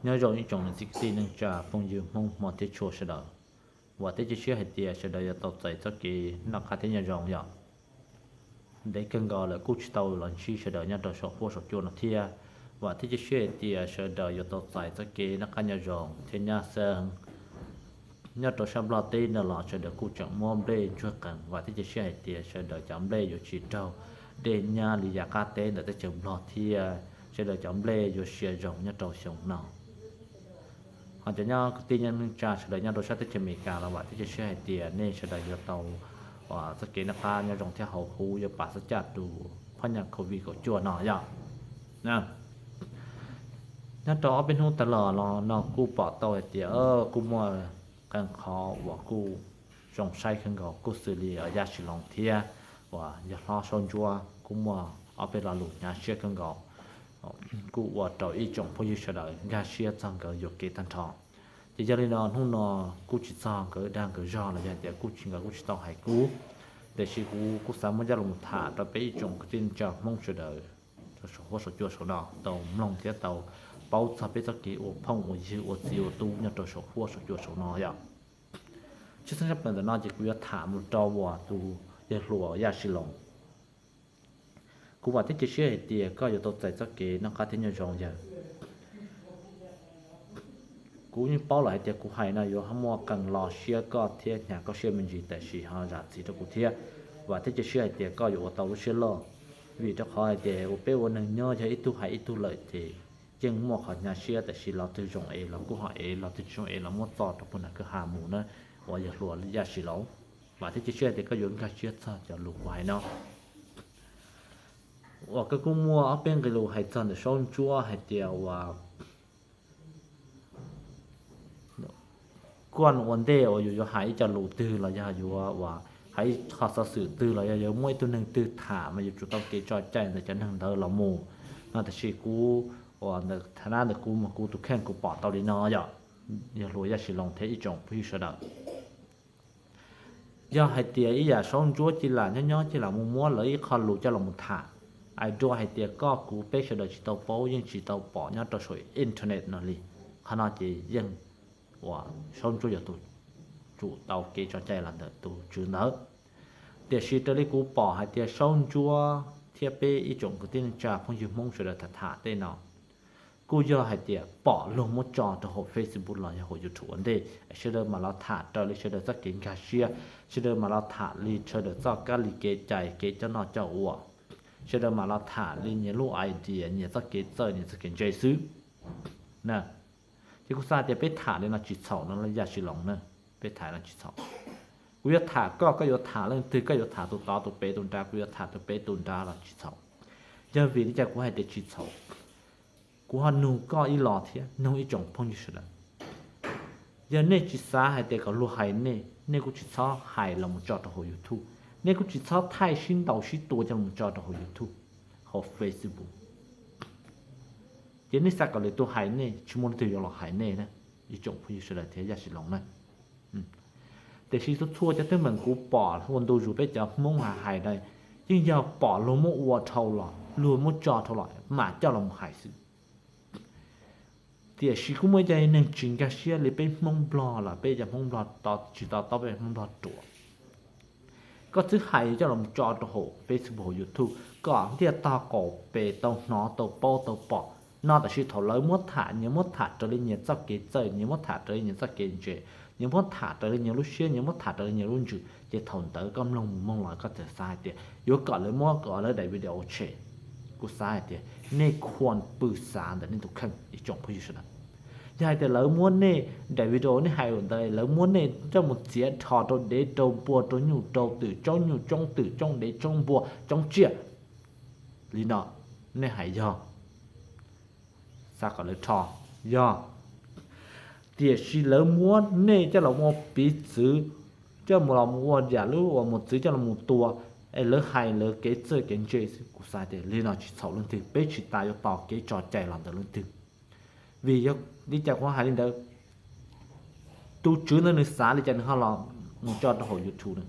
Nyob zoo ib tsoom niam txiv kwv tij neej tsa phooj ywg Hmoob hmov thiab tshua sawv daws. Vam thiab cia siab hais tias sawv daws yuav tau txais txoj kev noj qab thiab nyob zoo yom. Ntev kawg nkaus lawm kuj tsis tau los ntsib sawv daws nyob rau saum huab saum cua no thiab. Vam thiab cia siab hais tias sawv daws yuav tau txais txoj kev noj qab nyob zoo thiab nyab xeeb nyob rau sab Nplog teb no los sawv daws kuj tseem muab nplej ntsuag qees. Vam thiab cia siab hais tias sawv daws cov nplej yuav tsis raug dej nyab li yav qab teb ntawm teb chaws Nplog thiab sawv daws cov nplej yuav sia zoo nyob rau xyoo no. Ho cov nyob kwv tij nyob neej tsa sawv daws nyob rau sab teb chaws Amelikas los vam thiab cia siab hais tias nej sawv daws yuav tau txoj kev noj qab nyob zoo thiab hauv huv yuav pab xov caj tus phab nyaj covid kaum cuaj no yom. Nyob rau ob peb hnub tas los no kuj pom tau hais tias kuj muaj qee qhov uas kuj zoo saib kawg nkaus kuj xws li Yaj Sis Loos thiab uas yog hlob Saub Ntsuab kuj muaj ob peb lo lus hnyav siab kawg nkaus kuj ua rau ib tsoom phooj ywg sawv daws nkag siab txog nkawd yuam kev tag nrho. Ces yog li no hnub no kuj tsis txog nkawd dag nkawd zog los yog tias kuj tsis nkawd kuj tsis tau hais kuv, tiam sis kuv kuj xav muab coj los tham rau peb ib tsoom kwv tij neej tsa Hmoob sawv daws rau saum huab saum cua saum no tau mloog thiab tau paub txog peb txoj kev ua phooj ua ywg ua txiv ua tub nyob rau saum huab saum cua saum no yom. Tshwj xeeb tshaj plaws ntawm no ces kuv yuav tham mus rau uas tus yawg hluas Yaj Sis Loos. Kuv vam thiab cia siab hais tias koj yuav tau txais txoj kev noj qab thiab nyob zoo yawg. Kuv yeej paub lawm hais tias kuv hais no yuav muaj qee lo siab koj thiab hnyav koj siab me ntsis, tiam sis ho zam txim rau kuv thiab. Vam thiab cia siab hais tias koj yuav ua tau lub siab loj, vim rau qhov hais tias uas peb ua neeg nyob yog ib tug hais ib tug lawm ces yeej muaj qhov hnyav siab, tiam sis lo twg zoo es los kuj ho ev, lo twg tsis zoo es los muab txo rau puag nram kwj ha mus na, uas yawg hluas Yaj Sis Loos. Vam thiab cia siab hais tias koj yuav nkag siab txog cov lus kuv hais no. Uas koj kuj muaj ob peb nqe lus hais txog ntawm Saub Ntsuab hais tias uas koj ua ntej uas yus yuav hais ib co lus twg los yog yuav uas hais ib qho xov xwm twg los yog yuav muab ib tug neeg twg tham mas yuav tsum tau kev tso cai ntawm cov neeg ntawd los mus no. Tiam sis kuv uas ntawm thaum ntawd kuv mas kuv tus kheej kuv pom tau li no yom, yawg hluas Yaj Sis Loos thiab ib tsoom phooj ywg sawv daws. Yog hais tias ib yam Saub Ntsuab cia li nyob nyob cia li mus muab lawv ib qho lus coj los mus tham, hais dua hais tias koj kuv peb sawv daws tsis tau paub yeej tsis tau pom nyob rau saum internet no li. Qhov no ces yeej uas Saub Ntsuab yuav tsum tau kev tso cai los ntawm tus tswv ntawd. Tiam sis raws li kuv pom hais tias Saub Ntsuab thiab peb ib tsoom kwv tij neej tsa phooj ywg Hmoob sawv daws tham tham tej no kuj yog hais tias pom luag muab tso rau hauv Facebook los yog hauv YouTube ua ntej, sawv daws mam los tham raws li sawv daws txoj kev nkag siab, sawv daws mam los tham li sawv daws txoj kab li kev cai kev coj noj coj ua, sawv daws mam los tham li nyias lub idea nyias txoj kev txawj nyias txoj kev ntse xwb na. Ces kuv xav tias peb tham li no tsis txhaum no, Yaj Sis Loos na, peb tham no tsis txhaum. Kuv yuav tham koj, koj yuav tham leej twg, koj yuav tham tus tod tus pem tus nrad, kuv yuav tham tus pem tus nrad los tsis txhaum. Yog vim li cas kuv hais tias tsis txhaum? Kuv ho nug koj ib los thiab nug ib tsoom phooj ywg sawv daws. Yog nej tsis xav hais tias kom luag hais nej, nej kuj tsis txhob hais los mus tso rau hauv YouTube, nej kuj tsis txhob thaij sib ntaus sib tua coj los tso rau hauv YouTube, hauv Facebook. Ces nej xav kom lwm tus hais nej, tsis muaj leej twg yuav los hais nej na, ib tsoom phooj ywg sawv daws thiab Yaj Sis Loos na. Tiam sis txhua txhua cov teeb meem kuv pom ua ntu zus peb cov Hmoob hais hais na, yeej yog pom luag muab ua dhau los luag muab tso dhau los mam coj los mus hais xwb. Tiam sis kuj muaj ib co neeg tsis nkag siab li peb Hmoob Nplog los peb cov Hmoob Nplog tsis to taub peb Hmoob Nplog ruam. Koj twb hais coj los tso rau hauv Facebook hauv YouTube kom ntiaj tog qaum pem tau hnov tau paub tau pom no, tab sis thaum lawv muab tham nyias muab tham raws li nyias txoj kev txawj, nyias muab tham raws li nyias txoj kev ntse, nyias muab tham raws li nyias lub siab, nyias muab tham raws li nyias lub ntsws, ces thaum ntawd koj mloog mus mloog los koj txawm xav hais tias yuav kom lawv muab kom lawv daim video tshem. Kuv xav hais tias nej khuam pw xav ntawm nej tus kheej ib tsoom phooj ywg sawv daws. Yog hais tias lawv muab nej daim video nej hais ua ntawd, lawv muab nej coj mus txiav rho rau dev rau npua rau nyuj rau twm tsoob nyuj tsoob twm tsoob dev tsoob npua tsoob tsiaj li no, nej hais yog xav kom lawv rho yog. Tiam sis lawv muab nej coj los ua piv txwv, coj mus los ua yam lub uas mus txwv coj los mus tua, es lawv hais lawv kev txawj kev ntse xwb. Kuv xav tias li no tsis txhaum leej twg, peb tsis tas yuav tos kev tso cai los ntawm leej twg. Vim yog li cas kuv hais li ntawd? Tus tswv ntawd nws xav li cas nws ho los mus tso rau hauv YouTube na,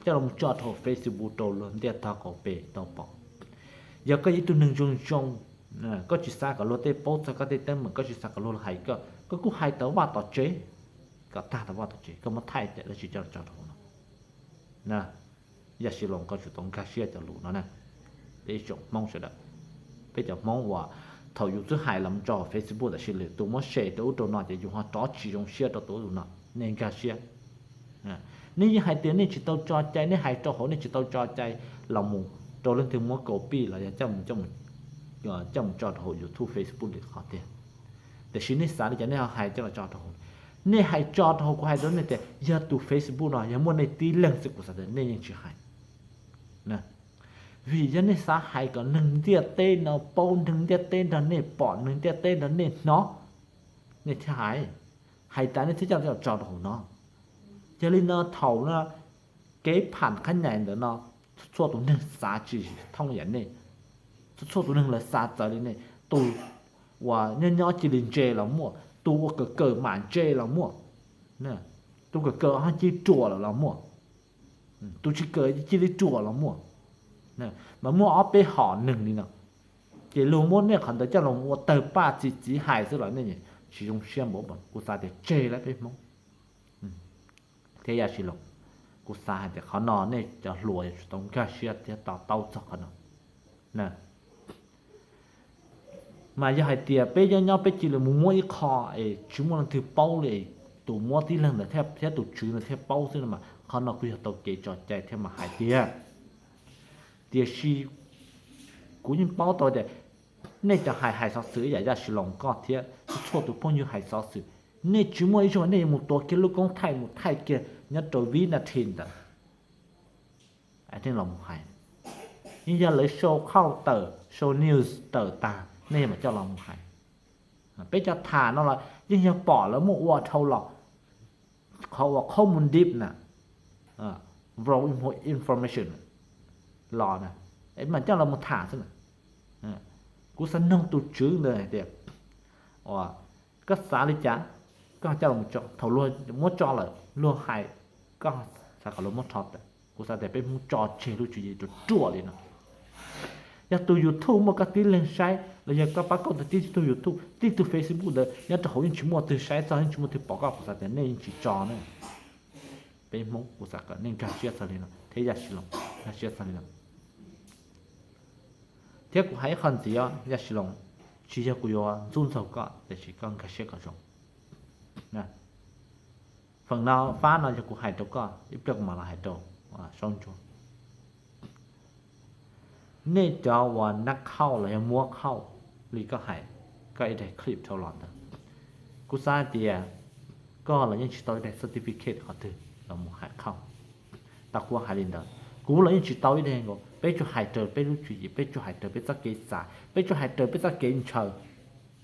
coj los mus tso rau hauv Facebook rau luag ntiaj tog qaum pem tau pom. Yog koj yog ib tug neeg zoo zoo, Koj tsis xav kom luag tej paub txog koj tej teeb meem, koj tsis xav kom luag hais koj, koj kuj hais tau vaj tom tsev, kom tag tau vaj tom tsev, koj muab thaij dab tsi coj los tso rau hauv no. Yaj Sis Loos, koj tsum tau nkag siab cov lus no na. Peb tsoom Hmoob sawv daws, peb cov Hmoob uas thaum yus twb hais los tso Facebook tam sim lwm tus muab share rau ub rau no ces yus ho rov tsis zoo siab rau tus ub tus no, nej nkag siab. Nej yeej hais tias nej tsis tau tso cai, nej hais rau hauv nej tsis tau tso cai los mus rau leej twg muab copy los yog coj mus tso rau hauv YouTube, Facebook li qhov tiag. Tiam sis nej xav li cas nej ho hais coj los tso rau hauv. Nej hais tso rau hauv, kuv hais rau nej tias yog tus Facebook no yog muaj nej tib leeg xwb kuv xav tias nej yeej tsis hais. Vim yog nej xav hais kom neeg ntiaj teb no paub, neeg ntiaj teb nrog nej pom, neeg ntiaj teb nrog nej hnov, nej thiaj hais. Hais tas nej thiaj coj los tso rau hauv no. Yog li no thaum no kev pham qhab nyais ntawm no, txhua tus neeg xav tsis thooj yam nej, txhua tus neeg lawv xav txawv li nej. Tus uas nyob nyob cia li ntse los muaj, tus uas kawm kawm mam ntse los muaj, tus kawm kawm ho cia li ruam lawm los muaj, tus tsis kawm cia li ruam los muaj. Mas muaj ob peb hom neeg li no, ces luag muab nej qhov ntawd coj los ua tawg paj txi txiv hais xwb los nej tsis zoo siab npaum, kuv xav tias tseg lawm peb Hmoob thiab Yaj Sis Loos. Kuv xav hais tias qhov no nej cov hluas yuav tsum tau nkag siab thiab to taub txog qhov no. Mas yog hais tias peb nyob nyob peb cia li mus muab ib qho es tsis muaj leej twg paub li, tus muab tib leeg ntawd thiab tus tswv ntawd thiaj paub xwb no mas qhov no kuj yog tau kev tso cai thiab mas hais tiag. Tiam sis kuv yeej paub tau tias nej cov hais hais xov xwm ib yam Yaj Sis Loos koj thiab txhua tus phooj ywg hais xov xwm, nej tsis muaj ib zaug nej yuav mus tua kiag lub koob thaij mus thaij kiag nyob rau vib na thi ntawd nej los mus hais. Yeej yog lawv sau qhauj tawm, sau news tawm tag nej mam coj los mus hais. Peb cov tham no los yeej yog pom lawv muaj ua dhau los, qhov uas qhov mus deep na, wrong information los na, mam coj los mus tham xwb na. Kuv xav noog tus tswv ntawd hais tias, koj xav li cas, koj coj los tso, thaum luag muab tso lawm luag hais, koj xav kom luag muab rho tawm? Kuv xav tias peb Hmoob tso tseg lub tswv yim ruam ruam li no. Yog tus YouTube muaj koj tib leeg saib los yog koj pab koj tib tug YouTube, tib tug Facebook ntawd nyob rau hauv yeej tsis muaj twg saib txog, yeej tsis muaj twg pom koj, kuv xav tias nej yeej tsis tso ne. Peb Hmoob kuv xav kom nej nkag siab txog li no thiab Yaj Sis Loos, nkag siab txog li no. Thiab kuv hais ib qho ntxiv os Yaj Sis Loos, tsis yog kuv yuav ntxub ntxaug koj tiam sis koj nkag siab kom zoo. Feem no fab no yog kuv hais rau koj, ib pliag kuv mam los hais rau Saub Ntsuab. Nej cov uas nab qhauj los yog muab qhauj li koj hais, koj ib daim clip dhau los ntawd, kuv xav hais tias koj los yeej tsis tau ib daim certificate qhov twg los mus hais qhauj. Tau kuv hais li ntawd, kuv los yeej tsis tau ib daim nkaus. Peb tsuas hais raws peb lub tswv yim, peb tsuas hais raws peb txoj kev xav, peb tsuas hais raws peb txoj kev ntshaw,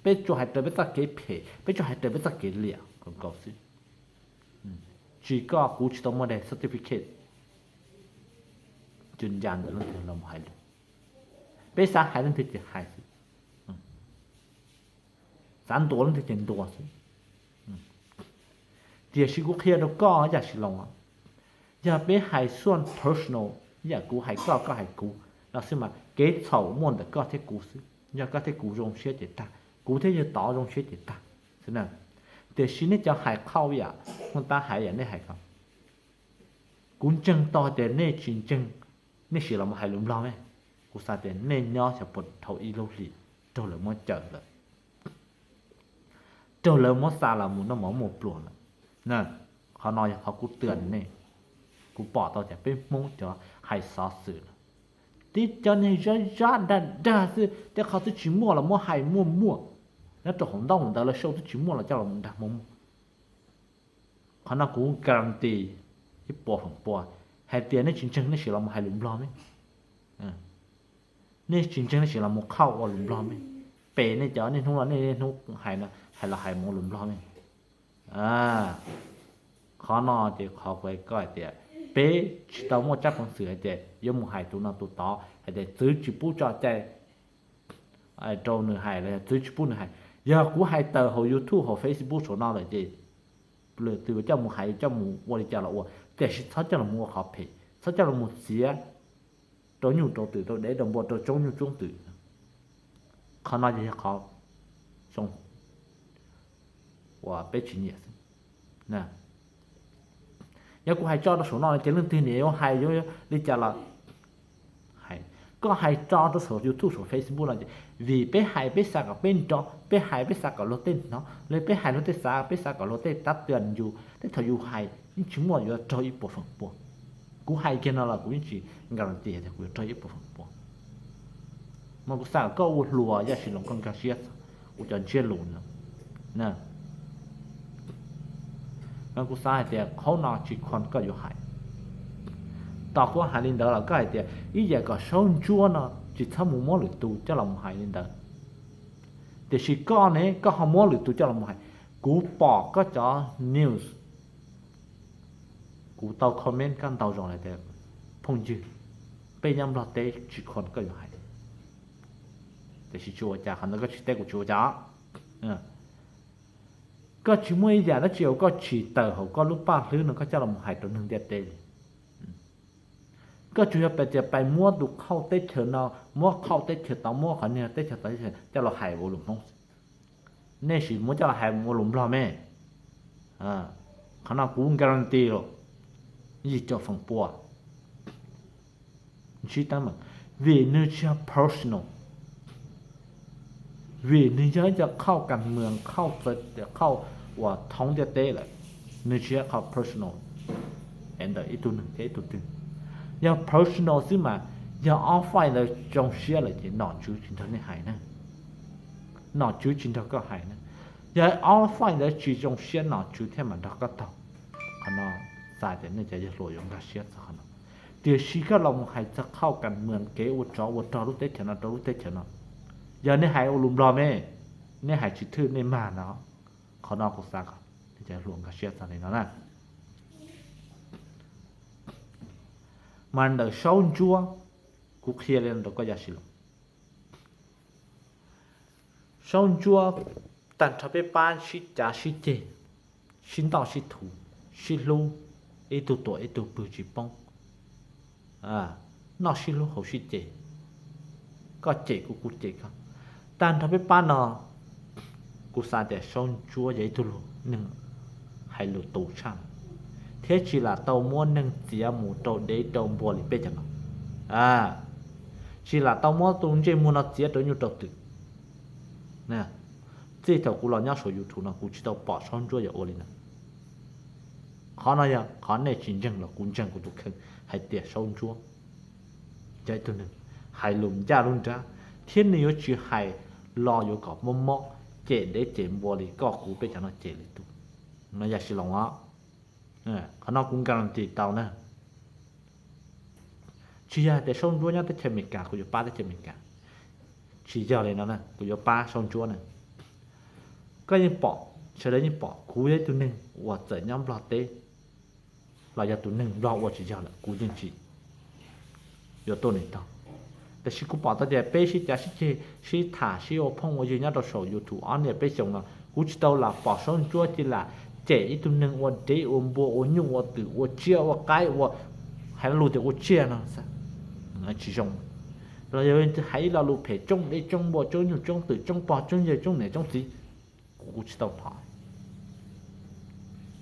peb tsuas hais raws peb txoj kev phem, peb tsuas hais raws peb txoj kev liam nkaus xwb. Tsis koj kuv tsis tau muaj daim certificate coj ncas ntawm leej twg los hais lus. Peb xav hais leej twg ces hais xwb, xav ntuas leej twg ces ntuas xwb. Tiam sis kuv qhia rau koj Yaj Sis Loos, yog peb hais xuaj personal, yam kuv hais koj koj hais kuv los xwb mas kev txhaum muaj ntawm koj thiab kuv xwb. Yog koj thiab kuv zoo siab ces tag, kuv thiab yawg tod zoo siab ces tag xwb na. Tiam sis nej cov hais qhauj yam, tab hais yam nej hais ko, kuv ntseeg tau hais tias nej tsis ntseeg, nej sim los mus hais lus Nplog me. Kuv xav tias nej nyob xyov puas dhau ib lub hlis raug lawv muab cawm lawm, raug lawv muab xa los mus noj mov muag pluas lawm. Qhov no yog qhov kuv twv nej. Kuv pom tau tias peb Hmoob cov hais xov xwm, tib cov niag zab zab dag dag xwb, tej qhov twb tsis muaj los muab hais muaj muaj, nyob rau hauv ntaub hauv ntawv lawv sau twb tsis muaj los coj los dag muaj muaj. Qhov no kuv guarantee ib puas feem pua hais tias nej tsis ntseeg nej sim los mus hais lus Nplog me. Nej tsis ntseeg nej sim los mus qhauj ua lus Nplog me. Pem nej cov niaj hnub los nej niaj hnub hais no hais los hais mus ua lus Nplog me. Qhov no ces qhov kuv hais koj hais tias peb tsis tau muaj tsab peev xwm hais tias yuav mus hais tus no tus tod hais tias txwv tsis pub tso cai rau nws hais los yog txwv tsis pub nws hais. Yog kuv hais tawm hauv YouTube hauv Facebook saum no lawm ces lwm tus coj mus hais coj mus ua li cas los ua, tiam sis txhob coj los mus ua qhov phem, txhob coj los mus txiav rau nyuj rau twm rau dev rau npua rau tsob nyuj tsob twm. Qhov no ces yog qhov zoo uas peb tsis nyiam xwb. Yog kuv hais tso rau saum no ces leej twg niam yuav hais yuav li cas los hais. Koj hais tso rau saum YouTube saum Facebook no ces vim peb hais peb xav kom peb nrov, peb hais peb xav kom luag tej hnov, los peb hais luag tej xav, peb xav kom luag tej tab twg yus tej thaum yus hais yeej tsis muaj yuav raug ib puas feem pua. Kuv hais kiag no los kuv yeej tsis guarantee tias kuv yuav raug ib puas feem pua. Mas kuv xav kom koj ua hluas Yaj Sis Loos koj nkag siab txog kuv cov ntsiab lus no. Mas kuv xav hais tias qhov no tsis khon koj yuav hais. Tos kuv hais li ntawd los koj hais tias ib yam kom Saub Ntsuab no tsis txhob mus muab lwm tus coj los mus hais li ntawd. Tiam sis koj ne koj ho muab lwm tus coj los mus hais. Kuv pom koj cov news, kuv tau comment koj ntau zaus lawm tias phooj ywg, peb nyob Nplog teb tsis khon koj yuav hais. Tiam sis tsis ua cas, qhov ntawd koj tsis teb kuv tsis ua cas. Koj tsis muaj ib yam dab tsi uas koj tsis tawm hauv koj lub paj hlwb no koj coj los mus hais rau neeg ntiaj teb li. Koj tsuas yog pais tias pais muab tus qhauj teb chaws no, muab qhauj teb chaws tod, muab qhov niag teb chaws tod coj los hais ua lus Hmoob xwb. Nej sim muab coj los hais ua lus Nplog me, qhov no kuv guarantee los yim caum feem pua. Ntsib teeb meem, vim nws tsis yog personal, vim nws yog ib co qhauj kas mwm, qhauj txawv, qhauj uas thoob ntiaj teb lawm, nws tsis yog qhov personal ntawm ib tug neeg thiab ib tug twg. Yog personal xwb mas, yog ob faij ntawd zoo siab lawm ces nom tswv tsis nrog nej hais na, nom tswv tsis nrog koj hais na. Yog ob faij ntawd tsis zoo siab nom tswv thiaj mam nrog koj taug. Qhov no xav tias nej cov yawg hluas yuav nkag siab txog qhov no. Tiam sis koj los mus hais txog qhauj kas mwm, kev ua tsov ua rog lub teb chaws no rau lub teb chaws no, yog nej hais ua lus Nplog me, nej hais tsis thwj nej mag no. Qhov no kuv xav kom nej cov yawg hluas nkag siab txog li no na. Mas ntawm Saub Ntsuab, kuv qhia li no rau koj Yaj Sis Loos. Saub Ntsuab, tag nrho peb pab sib cav sib ceg, sib ntaj sib thuv, sib hlub, ib tug tuam ib tug pw tsis poob, noj sib hlub haus sib ceg, koj cem kuv kuv cem koj. Tag nrho peb pab no, kuv xav tias Saub Ntsuab yog ib tug neeg hais lus tus tshaj, thiab tsis lam tau muab neeg txiav mus rau dev rau npua li peb cov no. Tsis lam tau muab tus ntsej muag no txiav rau nyuj rau twm. Txij thaum kuv los nyob saum YouTube no kuv tsis tau pom Saub Ntsuab yog ua li no. Qhov no yog qhov nej tsis ntseeg los kuv ntseeg kuv tus kheej hais tias Saub Ntsuab yog ib tug neeg hais lus ncaj lub nrab, thiab nws yuav tsis hais lo yuav kom mob mob, cem dev cem npua li koj kuv peb cov no cem li tus no Yaj Sis Loos os. Qhov no kuv guarantee tau na. Tsis yog hais tias Saub Ntsuab nyob teb chaws Amelikas kuv yuav pab teb chaws Amelikas, tsis yog li no na, kuv yuav pab Saub Ntsuab na. Koj yeej pom, sawv daws yeej pom kuv yog ib tug neeg uas txawm nyob Nplog teb los yog tus neeg Nplog ua tsis yog lawm kuv yeej tsis yuav tuaj nws taug. Tiam sis kuv pom tau tias peb sib cav sib ceg, sib tham sib ua phooj ua ywg nyob rau saum YouTube ob niam peb xyoos no, kuv tsis tau lam pom Saub Ntsuab cia li cem ib tug neeg ua dev ua npua ua nyuj ua twm ua tsiaj ua qaib ua, hais lus tias ua tsiaj no tsis zoo, los yog hais ib lo lus phem tsoob dev tsoob npua tsoob nyuj tsoob twm tsoob pog tsoob yawg tsoob niam tsoob txiv, kuv kuv tsis tau hnov.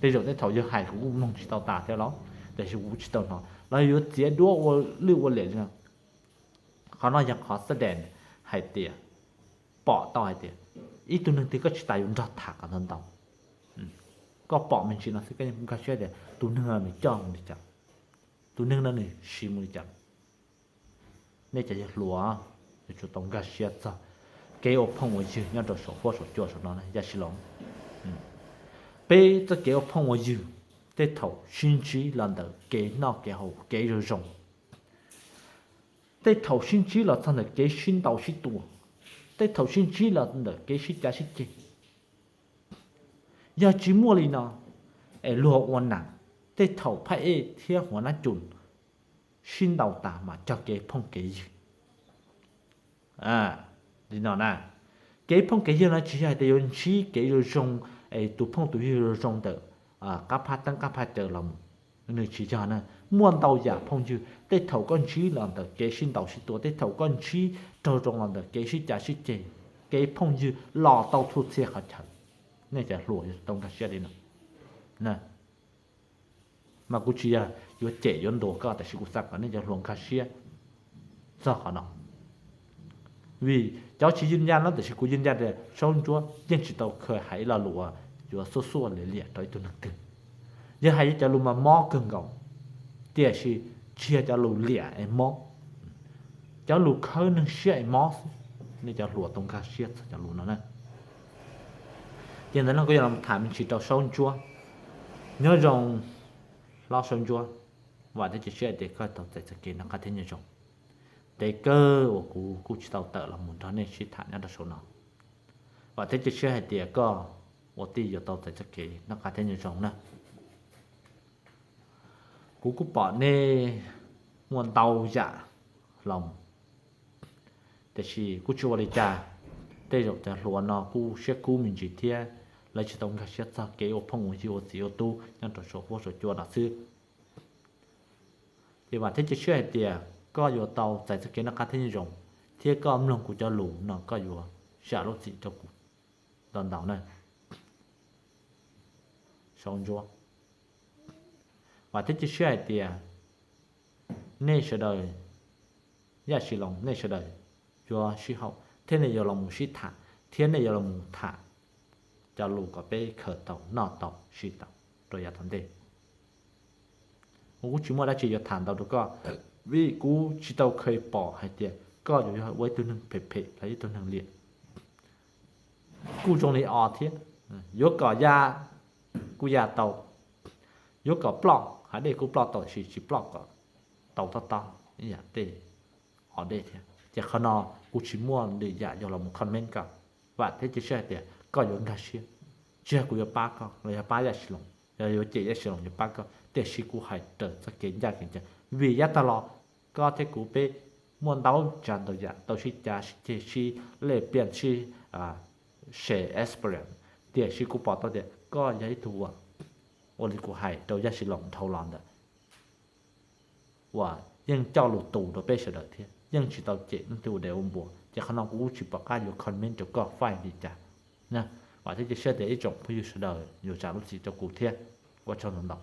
Tej zaum tej thaum yog hais kuv kuj mloog tsis tau tas thiab los, tiam sis kuv tsis tau hnov los yuav txiav duab ua lwj ua liam li no. Qhov no yog qhov xab dees hais tias pom tau hais tias ib tug neeg twg koj tsis tas yuav nrog tham kom ntau ntau. Koj pom me ntsis no xwb koj yeej nkag siab tias tus neeg no nws coj mus li cas, tus neeg no nws siv mus li cas. Nej cov yawg hluas yuav tsum tau nkag siab txog kev ua phooj ua ywg nyob rau saum huab saum cua saum no na Yaj Sis Loos. Peb txoj kev ua phooj ua ywg tej thaum sib ntsib los ntawm kev noj kev haus kev zoo zoo, tej thaum sib ntsib los txog ntawm kev sib ntaus sib tua, tej thaum sib ntsib los ntawm kev sib cav sib ceg. Yog tsis muaj li no es luag ua nam, tej thaum phaj ej thiab huav nab cum sib ntaus tas mam cog kev phooj kev ywg. Li no na, kev phooj kev ywg no tsis yog hais tias yuav ntsib kev zoo zoo, tus phooj tus ywg zoo zoo ntawm qab phaj teeb qab phaj caw los mus, nws tsis yog na. Muaj ntau yam phooj ywg tej thaum koj ntsib los ntawm kev sib ntaus sib tua, tej thaum koj ntsib raug zoo los ntawm kev sib cav sib ceg. kev phooj ywg los tau txhua txhia qhov chaw. Nej cov hluas yuav tau nkag siab li no. Mas kuv tsis yog yuav cem yuav ntuas koj, tiam sis kuv xav kom nej cov hluas nkag siab txog qhov no. Vim cov tsis ywj ncaj no, tiam sis kuv ywj ncaj tias Saub Ntsuab yeej tsis tau khaws hais ib lo lus uas yuav xuaj xuaj liam liam rau ib tug neeg twg. Yog hais cov lus mas mob kawg nkaus, tiam sis tsis yog cov lus liam es mob, cov lus khawb neeg siab es mob xwb. Nej cov hluas tau nkag siab txog cov lus no na. Ces ntawm no kuv yuav los tham me ntsis rau Saub Ntsuab. Nyob zoo hlob Saub Ntsuab, vam thiab cia siab hais tias koj tau txais txoj kev noj qab thiab nyob zoo. Ntev kawg uas kuv kuj tsis tau tawm los mus nrog nej sib tham nyob rau saum no. Vam thiab cia siab hais tias koj ua tij yuav tau txais txoj kev noj qab thiab nyob zoo na. Kuv kuj pom nej muaj ntau yam hlo mus, tiam sis kuj tsis ua li cas. Tej zaum cov hluas no kuj siab kub me ntsis thiab, lawv tsis tau nkag siab txog kev ua phooj ua ywg ua txiv ua tub nyob rau saum huab saum cua no xwb. Ces vam thiab cia siab hais tias koj yuav tau txais txoj kev noj qab thiab nyob zoo, thiab koj mloog kuv cov lus no koj yuav zam lub txim rau kuv ntau ntau na. Saub Ntsuab, vam thiab cia siab hais tias nej sawv daws, Yaj Sis Loos, nej sawv daws yuav sib haum thiab nej yuav los mus sib tham thiab nej yuav los mus tham cov lus kom peb khaws tau noj tau siv tau rau yav tom ntej. Kuv kuj tsis muaj dab tsi yuav tham ntau rau koj, vim kuv tsis tau kheev pom hais tias koj yuav yog ua ib tug neeg phem phem los ib tug neeg liam. Kuj zoo li os thiab, yuav kom ya kuj ya tau, yuav kom ploj hav dej kuj ploj tau, tiam sis tsis ploj kom tau tob tob ib yam tej hav dej thiab. Ces qhov no kuv tsis muaj lwm yam yuav los mus comment koj. Vam thiab cia siab hais tias koj yuav nkag siab, tsis yog kuv yuav pab koj los yog pab Yaj Sis Loos, yog yuav cem Yaj Sis Loos yuav pab koj, tiam sis kuv hais raws txoj kev ncaj kev ncees, vim yav tag los koj thiab kuv peb muaj ntau tsav ntau yam tau sib cav sib ceg sib lej pliaj sib share experience, tiam sis kuv pom tau tias koj yog ib tug uas ua li kuv hais rau Yaj Sis Loos dhau los ntawd, uas yeej coj lus tus rau peb sawv daws thiab yeej tsis tau cem leej twg ua dev ua npua, ces qhov no kuv kuj tsis pom qab yuav comment rau koj faij li cas. Vam thiab cia siab tias ib tsoom phooj ywg sawv daws yuav zam lub txim rau kuv thiab. Ua tsaug ntau ntau.